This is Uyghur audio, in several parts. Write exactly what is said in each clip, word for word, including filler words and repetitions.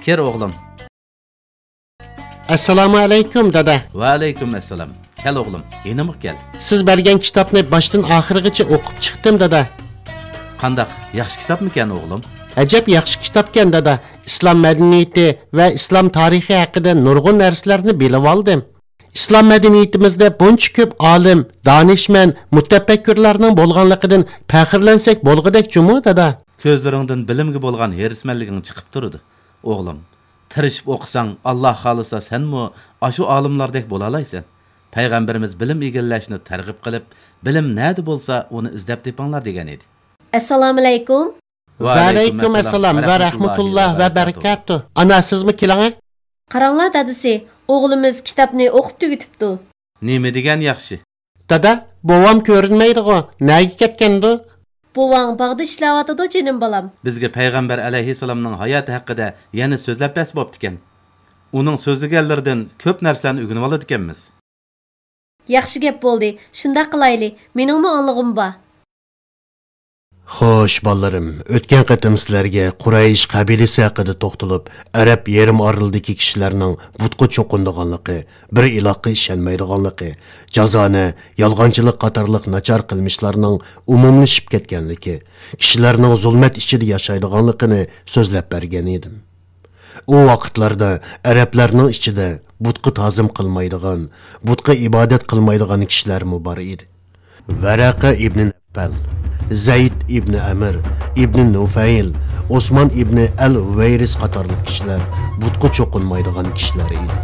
كىر، ئوغلۇم. ئەسسالامۇ ئەلەيكۇم، دادا. ۋەئەلەيكۇم ئەسسالام. كەل، ئوغلۇم، يېنىمغا كەل. سىز بەرگەن كىتابنى باشتىن ئاخىرىغىچە ئوقۇپ چىقتىم، دادا. قانداق، ياخشى كىتابمىكەن، ئوغلۇم؟ ئەجەب ياخشى كىتابكەن، دادا. ئىسلام مەدەنىيىتى ۋە ئىسلام تارىخى ھەققىدە نۇرغۇن نەرسىلەرنى بىلىۋالدىم. ئىسلام مەدەنىيىتىمىزدە بۇنچە كۆپ ئالىم، دانىشمەن، مۇتەپەككۇرلارنىڭ بولغانلىقىدىن پەخىرلەنسەك بولغۇدەك جۇمۇ، دادا. كۆزلىرىڭدىن بىلىمگە بولغان ھېرىسمەنلىكىڭ چىقىپ تۇرىدۇ، ئوغلۇم. تىرىشىپ ئوقۇساڭ، ئاللا خالىسا سەنمۇ ئاشۇ ئالىملاردەك بولالايسەن. پەيغەمبىرىمىز بىلىم ئىگىلەشنى تەرغىب قىلىپ، بىلىم نەدە بولسا ئۇنى ئىزدەپ تېپىڭلار دېگەن ئىدى. ئەسسالامۇئەلەيكۇم. ۋەئەلەيكۇم ئەسسالام ۋە رەھمەتۇللاھ ۋە بەرىكاتۇھ. ئانا، سىزمۇ كېلىڭە. قاراڭلار دادىسى، ئوغلىمىز كىتابنى ئوقۇپ تۈگىتىپتۇ. نېمە دېگەن ياخشى؟ دادا، بوۋام كۆرۈنمەيدىغۇ، نەگە كەتكەندۇ؟ بوۋاڭ باغدا ئىشلەۋاتىدۇ، جېنىم بالام. بىزگە پەيغەمبەر ئەلەيھىسسالامنىڭ ھاياتى ھەققىدە يەنە سۆزلەپ بەرسە بوپتىكەن. ئۇنىڭ سۆزلىگەنلىرىدىن كۆپ نەرسىلەرنى ئۆگىنىۋالىدىكەنمىز. ياخشى گەپ بولدى، شۇنداق قىلايلى، مېنىڭمۇ ئاڭلىغۇم بار. خوش، بالىلىرىم، ئۆتكەن قېتىم سىلەرگە قۇرەيش قەبىلىسى ھەققىدە توختىلىپ، ئەرەب يېرىم ئارىلىدىكى كىشىلەرنىڭ بۇتقا چوقۇنىدىغانلىقى، بىر ئىلاھقا ئىشەنمەيدىغانلىقى، جازانە، يالغانچىلىق قاتارلىق ناچار قىلمىشلارنىڭ ئومۇملىشىپ كەتكەنلىكى، كىشىلەرنىڭ زۇلمەت ئىچىدە ياشايدىغانلىقىنى سۆزلەپ بەرگەن ئىدىم. ئۇ ۋاقىتلاردا ئەرەبلەرنىڭ ئىچىدە بۇتقا تازىم قىلمايدىغان، بۇتقا ئىبادەت قىلمايدىغان كىشىلەرمۇ بار ئىدى. ۋەرەقە ئىبنى نەفەل، زەيد ئىبنى ئەمىر، ئىبنى نۇفەيل، ئوسمان ئىبنى ئەل ھۇۋەيرىس قاتارلىق كىشىلەر بۇتقا چوقۇنمايدىغان كىشىلەر ئىدى.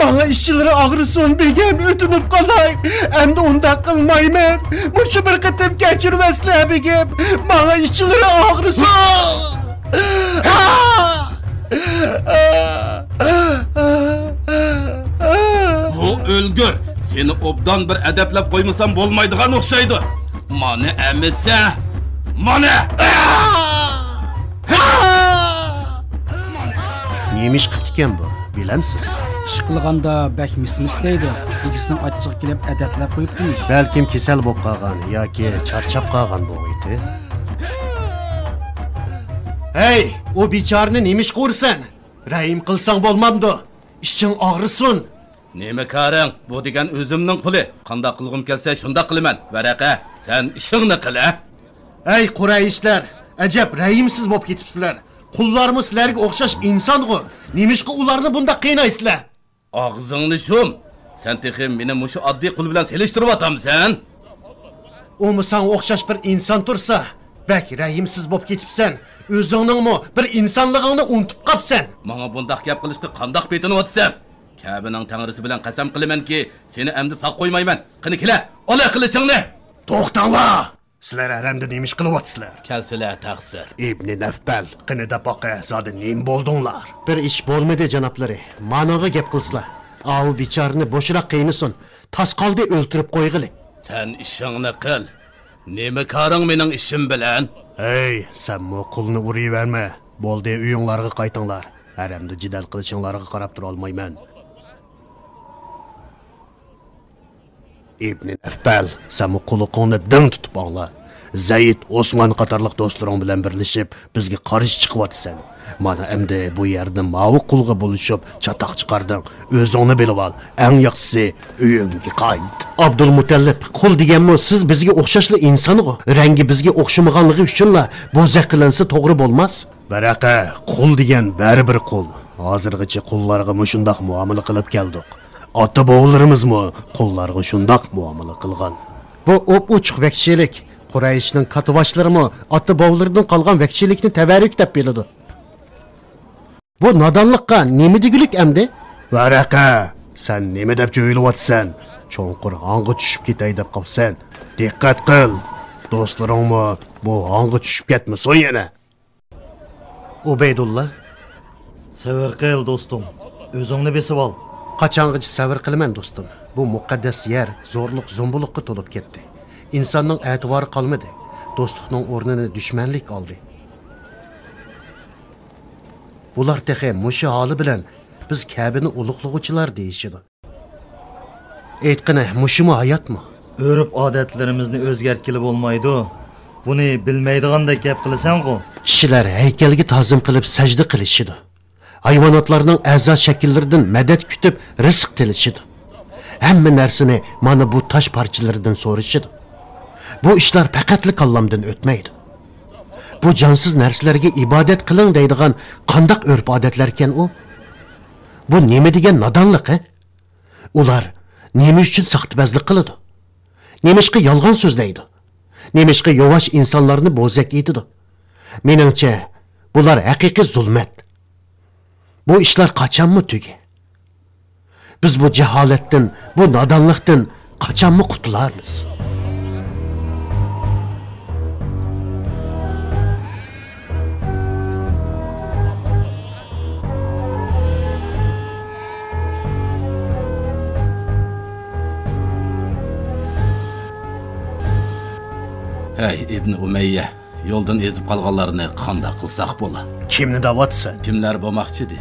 ماڭا ئىچلىرى ئاغرىسۇن، بېگىم، ئۆتۈنۈپ قالاي. ئەمدى ئۇنداق قىلمايمەن. مۇشۇ بىر قېتىم كەچۈرۈۋەتسىلە، بېگىم. ماڭا ئىچلىرى ئاغرىسۇن. بۇ ئۆلگۈر، سېنى ئوبدان بىر ئەدەپلەپ قويمىسام بولمايدىغان ئوخشايدۇ. مانا ئەمىسە، مانا! نېمە ئىش قىپتىكەن بۇ، بىلەمسىز؟ ئىش قىلغاندا بەك مىس-مىس دەيدۇ. ئىگىسىنىڭ ئاچچىقى كېلىپ ئەدەپلەپ قويۇپتىمىش. بەلكىم كېسەل بولۇپ قالغان ياكى چارچاپ قالغان بولغىيتى. ھەي، ئۇ بىچارىنى نېمە ئىشقا ئۇرىسەن؟ رەھىم قىلساڭ بولمامدۇ؟ ئىچىڭ ئاغرىسۇن. نېمە كارىڭ؟ بۇ دېگەن ئۆزۈمنىڭ قۇلى. قانداق قىلغۇم كەلسە، شۇنداق قىلىمەن. ۋەرەقە، سەن ئىشىڭنى قىل، ھە؟ ئەي قۇرەيشلەر، ئەجەب رەھىمسىز بولۇپ كېتىپسىلەر. قۇللارمۇ سىلەرگە ئوخشاش ئىنسانغۇ. نېمىشقا ئۇلارنى بۇنداق قىينايسىلەر؟ ئاغزىڭنى يۇم! سەن تېخى مېنى مۇشۇ ئاددىي قۇل بىلەن سېلىشتۇرۇۋاتامسەن؟ ئۇمۇ ساڭا ئوخشاش بىر ئىنسان تۇرسا، بەك رەھىمسىز بولۇپ كېتىپسەن. ئۆزۈڭنىڭمۇ بىر ئىنسانلىقىڭنى ئۇنتۇپ قاپسەن. ماڭا بۇنداق گەپ قىلىشقا قانداق پېتىنىۋاتىسەن؟ كەبىنىڭ تەڭرىسى بىلەن قەسەم قىلىمەنكى، سېنى ئەمدى ساق قويمايمەن. قېنى كېلە، ئالا قىلىچىڭنى! توختاڭلار! سىلەر ھەرەمدە نېمە ئىش قىلىۋاتىسىلەر؟ كەلسىلە، تەقسىر. ئىبنى نەفبەل، قېنى دەپ باقە، زادى نېمە بولدۇڭلار؟ بىر ئىش بولمىدى، جانابلىرى. مانىڭغا گەپ قىلسىلا. ئاۋۇ بىچارىنى بوشراق قىينىسۇن. تاس قالدى، ئۆلتۈرۈپ قويغىلى. سەن ئىشىڭنى قىل. نېمە كارىڭ مېنىڭ ئىشىم بىلەن؟ ھەي، سەنمۇ قۇلنى ئۇرۇۋەرمە. بولدى، ئۆيۈڭلارغا قايتىڭلار. ھەرەمدە جېدەل قىلىشىڭلارغا قاراپ تۇرالمايمەن. ئىبنى نەفبەل، سەنمۇ قۇلىقىڭنى دىڭ تۇتۇپ ئاڭلا. زەيد، ئوسمان قاتارلىق دوستلىرىڭ بىلەن بىرلىشىپ، بىزگە قارشى چىقىۋاتىسەن. مانا ئەمدى بۇ يەردە ماۋۇ قۇلغا بولۇشۇپ چاتاق چىقاردىڭ. ئۆزۈڭنى بىلىۋال، ئەڭ ياخشىسى ئۆيۈڭگە قايت. ئابدۇلمۇتەللىپ، قۇل دېگەنمۇ سىز بىزگە ئوخشاشلا ئىنسانغۇ. رەڭگى بىزگە ئوخشىمىغانلىقى ئۈچۈنلا بوزەك قىلىنسا توغرا بولماس. ۋەرەقە، قۇل دېگەن بەرىبىر قۇل. ھازىرغىچە قۇللارغا مۇشۇنداق مۇئامىلە قىلىپ كەلدۇق. ئاتا-بوۋىلىرىمىزمۇ قۇللارغا شۇنداق مۇئامىلە قىلغان. بۇ ئوپئوچۇق ۋەھشىيلىك. قۇرەيشنىڭ كاتتىباشلىرىمۇ ئاتا-بوۋىلىرىدىن قالغان ۋەھشىيلىكنى تەۋەررۈك دەپ بىلىدۇ. بۇ نادانلىققا نېمە دېگۈلۈك ئەمدى؟ ۋەرەقە، سەن نېمە دەپ جۆيلۈۋاتىسەن؟ چوڭقۇر ھاڭغا چۈشۈپ كېتەي دەپ قاپسەن. دىققەت قىل، دوستلىرىڭمۇ بۇ ھاڭغا چۈشۈپ كەتمىسۇن يەنە. ئۇبەيدۇللا. سەۋر قىل، دوستۇم. ئۆزۈڭنى بېسىۋال. قاچانغىچە سەۋر قىلىمەن، دوستۇم؟ بۇ مۇقەددەس يەر زورلۇق-زومبۇلۇققا تولۇپ كەتتى. ئىنساننىڭ ئەتىۋارى قالمىدى. دوستلۇقنىڭ ئورنىنى دۈشمەنلىك ئالدى. بۇلار تېخى مۇشۇ ھالى بىلەن بىز كەبىنى ئۇلۇغلىغۇچىلار دېيىشىدۇ. ئېيتقىنە، مۇشۇمۇ ھاياتمۇ؟ ئۆرپ-ئادەتلىرىمىزنى ئۆزگەرتكىلى بولمايدۇ. بۇنى بىلمەيدىغاندەك گەپ قىلىسەنغۇ؟ كىشىلەر ھەيكەلگە تازىم قىلىپ سەجدە قىلىشىدۇ. ھايۋاناتلارنىڭ ئەزا شەكىللىرىدىن مەدەت كۈتۈپ رىزىق تىلىشىدۇ. ھەممە نەرسىنى مانا بۇ تاش پارچىلىرىدىن سورىشىدۇ. بۇ ئىشلار پەقەتلا كاللامدىن ئۆتمەيدۇ. بۇ جانسىز نەرسىلەرگە ئىبادەت قىلىڭ دەيدىغان قانداق ئۆرپ-ئادەتلەركەن ئۇ؟ بۇ نېمە دېگەن نادانلىق، ھە؟ ئۇلار نېمە ئۈچۈن ساختىپەزلىك قىلىدۇ؟ نېمىشقا يالغان سۆزلەيدۇ؟ نېمىشقا يۇۋاش ئىنسانلارنى بوزەك ئېتىدۇ؟ مېنىڭچە، بۇلار ھەقىقىي زۇلمەت. بۇ ئىشلار قاچانمۇ تۈگەي؟ بىز بۇ جاھالەتتىن، بۇ نادانلىقتىن قاچانمۇ قۇتۇلارمىز؟ ھەي، ئىبنى ئۇمەييە، يولدىن ئېزىپ قالغانلارنى قانداق قىلساق بولا؟ كىمنى دەۋاتىسەن؟ كىملەر بولماقچىدى؟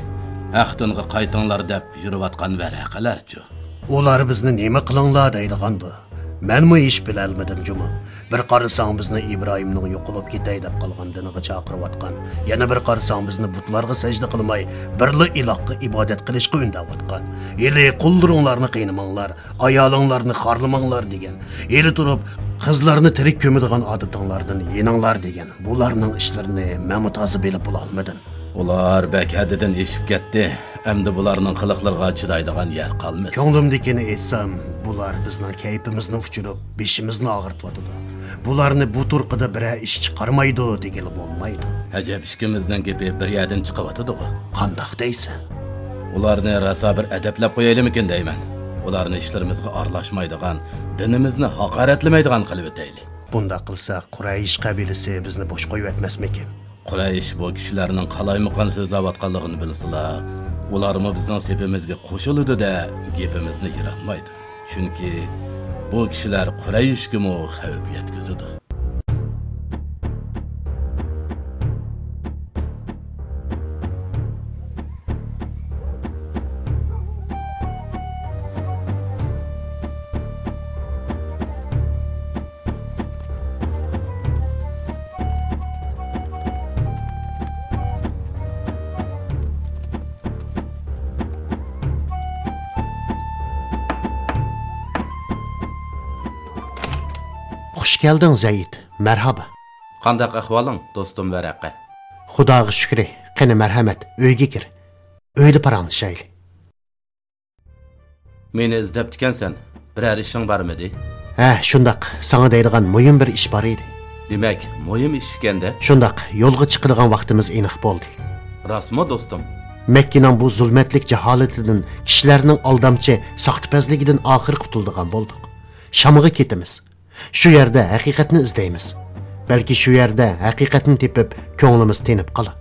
ھەق دىنغا قايتىڭلار دەپ يۈرۈۋاتقان ۋەرەقىلەرچۇ؟ ئۇلار بىزنى نېمە قىلىڭلار دەيدىغاندۇ؟ مەنمۇ ھېچ بىلەلمىدىم جۇمۇ. بىر قارىساڭ بىزنى ئىبراھىمنىڭ يوقىلىپ كېتەي دەپ قالغان دىنىغا چاقىرىۋاتقان، يەنە بىر قارىساڭ بىزنى بۇتلارغا سەجدە قىلماي، بىرلا ئىلاھقا ئىبادەت قىلىشقا ئۈندەۋاتقان. ھېلى قۇللىرىڭلارنى قىينىماڭلار، ئايالىڭلارنى خارلىماڭلار دېگەن. ھېلى تۇرۇپ قىزلارنى تىرىك كۆمىدىغان ئادىتىڭلاردىن يېنىڭلار دېگەن. بۇلارنىڭ ئىشلىرىنى مەنمۇ تازا بىلىپ بولالمىدىم. ئۇلار بەك ھەددىدىن ئېشىپ كەتتى. ئەمدى بۇلارنىڭ قىلىقلىرىغا چىدايدىغان يەر قالمىدى. كۆڭلۈمدىكىنى ئېيتسام، بۇلار بىزنىڭ كەيپىمىزنى ئۇچۇرۇپ، بېشىمىزنى ئاغرىتىۋاتىدۇ. بۇلارنى بۇ تۇرقىدا بىرەر ئىش چىقارمايدۇ دېگىلى بولمايدۇ. ئەجەب، ئىككىمىزنىڭ گېپى بىر يەردىن چىقىۋاتىدىغۇ. قانداق دەيسەن؟ ئۇلارنى راسا بىر ئەدەپلەپ قويايلىمىكىن دەيمەن. ئۇلارنى ئىشلىرىمىزغا ئارىلاشمايدىغان، دىنىمىزنى ھاقارەتلىمەيدىغان قىلىۋېتەيلى. بۇنداق قىلساق، قۇرەيش قەبىلىسى بىزنى بوش قويۇۋەتمەسمىكىن؟ قۇرەيش بۇ كىشىلەرنىڭ قالايمىقان سۆزلەۋاتقانلىقىنى بىلسىلا، ئۇلارمۇ بىزنىڭ سېپىمىزگە قوشۇلىدۇ-دە، گېپىمىزنى يىرالمايدۇ. چۈنكى بۇ كىشىلەر قۇرەيشكىمۇ خەۋپ يەتكۈزىدۇ. خۇش كەلدىڭ، زەيد. مەرھابا. قانداق ئەھۋالىڭ، دوستۇم ۋەرەقە؟ خۇداغا شۈكرى. قېنى، مەرھەمەت، ئۆيگە كىر. ئۆيدە پاراڭلىشايلى. مېنى ئىزدەپتىكەنسەن، بىرەر ئىشىڭ بارمىدى؟ ھە، شۇنداق، ساڭا دەيدىغان مۇھىم بىر ئىش بار ئىدى. دېمەك، مۇھىم ئىش ئىكەن-دە. شۇنداق، يولغا چىقىدىغان ۋاقتىمىز ئېنىق بولدى. راستمۇ، دوستۇم؟ مەككىنىڭ بۇ زۇلمەتلىك جاھالىتىدىن، كىشىلەرنىڭ ئالدامچى، ساختىپەزلىكىدىن ئاخىر قۇتۇلىدىغان بولدۇق. شامغا كېتىمىز. شۇ يەردە ھەقىقەتنى ئىزدەيمىز. بەلكى شۇ يەردە ھەقىقەتنى تېپىپ، كۆڭلىمىز تىنىپ قالا.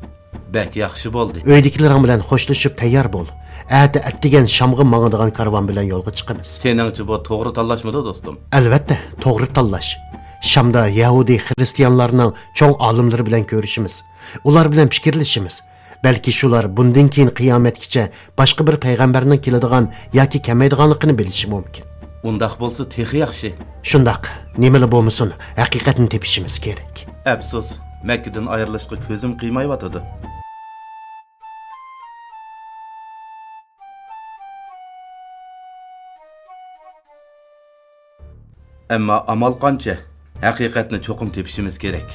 بەك ياخشى بولدى. ئۆيدىكىلىرىڭ بىلەن خوشلىشىپ تەييار بول. ئەتە ئەتىگەن شامغا ماڭىدىغان كارۋان بىلەن يولغا چىقىمىز. سېنىڭچە بۇ توغرا تاللاشمىدۇ، دوستۇم؟ ئەلۋەتتە، توغرا تاللاش. شامدا يەھۇدىي خىرىستىيانلارنىڭ چوڭ ئالىملىرى بىلەن كۆرۈشىمىز. ئۇلار بىلەن پىكىرلىشىمىز. بەلكى شۇلار بۇندىن كېيىن قىيامەتكىچە باشقا بىر پەيغەمبەرنىڭ كېلىدىغان ياكى كەلمەيدىغانلىقىنى بىلىشى مۇمكىن. ئۇنداق بولسا تېخى ياخشى. شۇنداق، نېمىلا بولمىسۇن، ھەقىقەتنى تېپىشىمىز كېرەك. ئەپسۇس، مەككىدىن ئايرىلىشقا كۆزۈم قىيمايۋاتىدۇ. ئەمما ئامال قانچە؟ ھەقىقەتنى چوقۇم تېپىشىمىز كېرەك.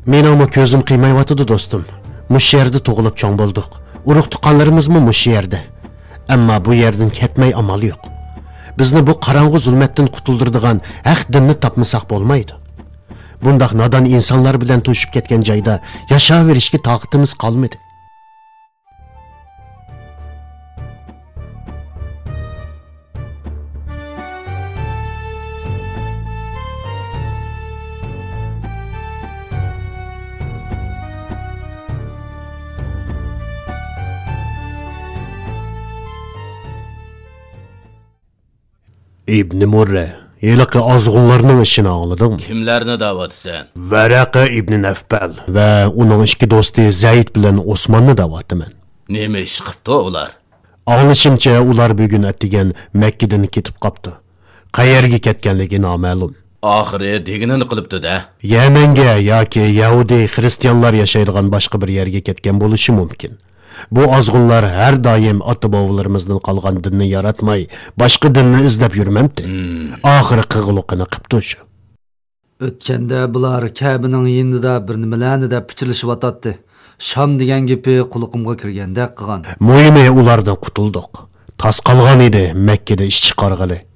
مېنىڭمۇ كۆزۈم قىيمايۋاتىدۇ، دوستۇم. مۇشۇ يەردە تۇغۇلۇپ چوڭ بولدۇق. ئۇرۇق-تۇغقانلىرىمىزمۇ مۇشۇ يەردە. ئەمما بۇ يەردىن كەتمەي ئامال يوق. بىزنى بۇ قاراڭغۇ زۇلمەتتىن قۇتۇلدۇرىدىغان ھەق دىننى تاپمىساق بولمايدۇ. بۇنداق نادان ئىنسانلار بىلەن توشۇپ كەتكەن جايدا ياشاۋېرىشكە تاقىتىمىز قالمىدى. ئىبنى مۇررە، ھېلىقى ئازغۇنلارنىڭ ئىشىنى ئاڭلىدىڭمۇ؟ كىملەرنى دەۋاتىسەن؟ ۋەرەقە ئىبنى نەفبەل ۋە ئۇنىڭ ئىككى دوستى زەيد بىلەن ئوسماننى دەۋاتىمەن. نېمە ئىش قىپتۇ ئۇلار؟ ئاڭلىشىمچە، ئۇلار بۈگۈن ئەتىگەن مەككىدىن كېتىپ قاپتۇ. قەيەرگە كەتكەنلىكى نامەلۇم. ئاخىرى دېگىنىنى قىلىپتۇ-دە. يەمەنگە ياكى يەھۇدىي خىرىستىيانلار ياشايدىغان باشقا بىر يەرگە كەتكەن بولۇشى مۇمكىن. بۇ ئازغۇنلار ھەر دائىم ئاتا-بوۋىلىرىمىزدىن قالغان دىننى ياراتماي، باشقا دىننى ئىزدەپ يۈرمەپتۇ. ھىم. ئاخىرى قىلغۇلۇقىنى قىپتۇ شۇ. ئۆتكەندە بۇلار كەبىنىڭ يېنىدا بىر نېمىلەرنى دەپ پىچىرلىشىۋاتاتتى. شام دېگەن گېپى قۇلىقىمغا كىرگەندەك قىلغان. مۇھىمى ئۇلاردىن قۇتۇلدۇق. تاس قالغان ئىدى مەككىدە ئىش چىقارغىلى.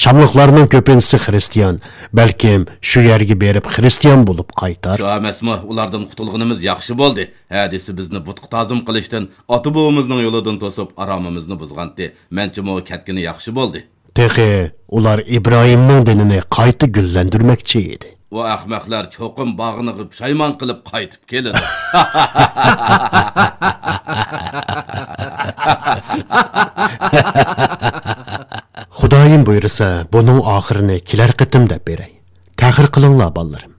شاملىقلارنىڭ كۆپىنچىسى خىرىستىيان. بەلكىم شۇ يەرگە بېرىپ خىرىستىيان بولۇپ قايتار. شۇ ئەمەسمۇ، ئۇلاردىن قۇتۇلغىنىمىز ياخشى بولدى. ھە دېسە بىزنى بۇتقا تازىم قىلىشتىن، ئاتا-بوۋىمىزنىڭ يولىدىن توسۇپ ئارامىمىزنى بۇزغانتى. مەنچىمۇ كەتكىنى ياخشى بولدى. تېخى ئۇلار ئىبراھىمنىڭ دىنىنى قايتا گۈللەندۈرمەكچى ئىدى. ئۇ ئەخمەقلەر چوقۇم باغنىغا پۇشايمان قىلىپ قايتىپ كېلىدۇ. خۇدايىم بۇيرۇسا، بۇنىڭ ئاخىرىنى كېلەر قېتىم دەپ بېرەي. تەخىر قىلىڭلار، بالىلىرىم.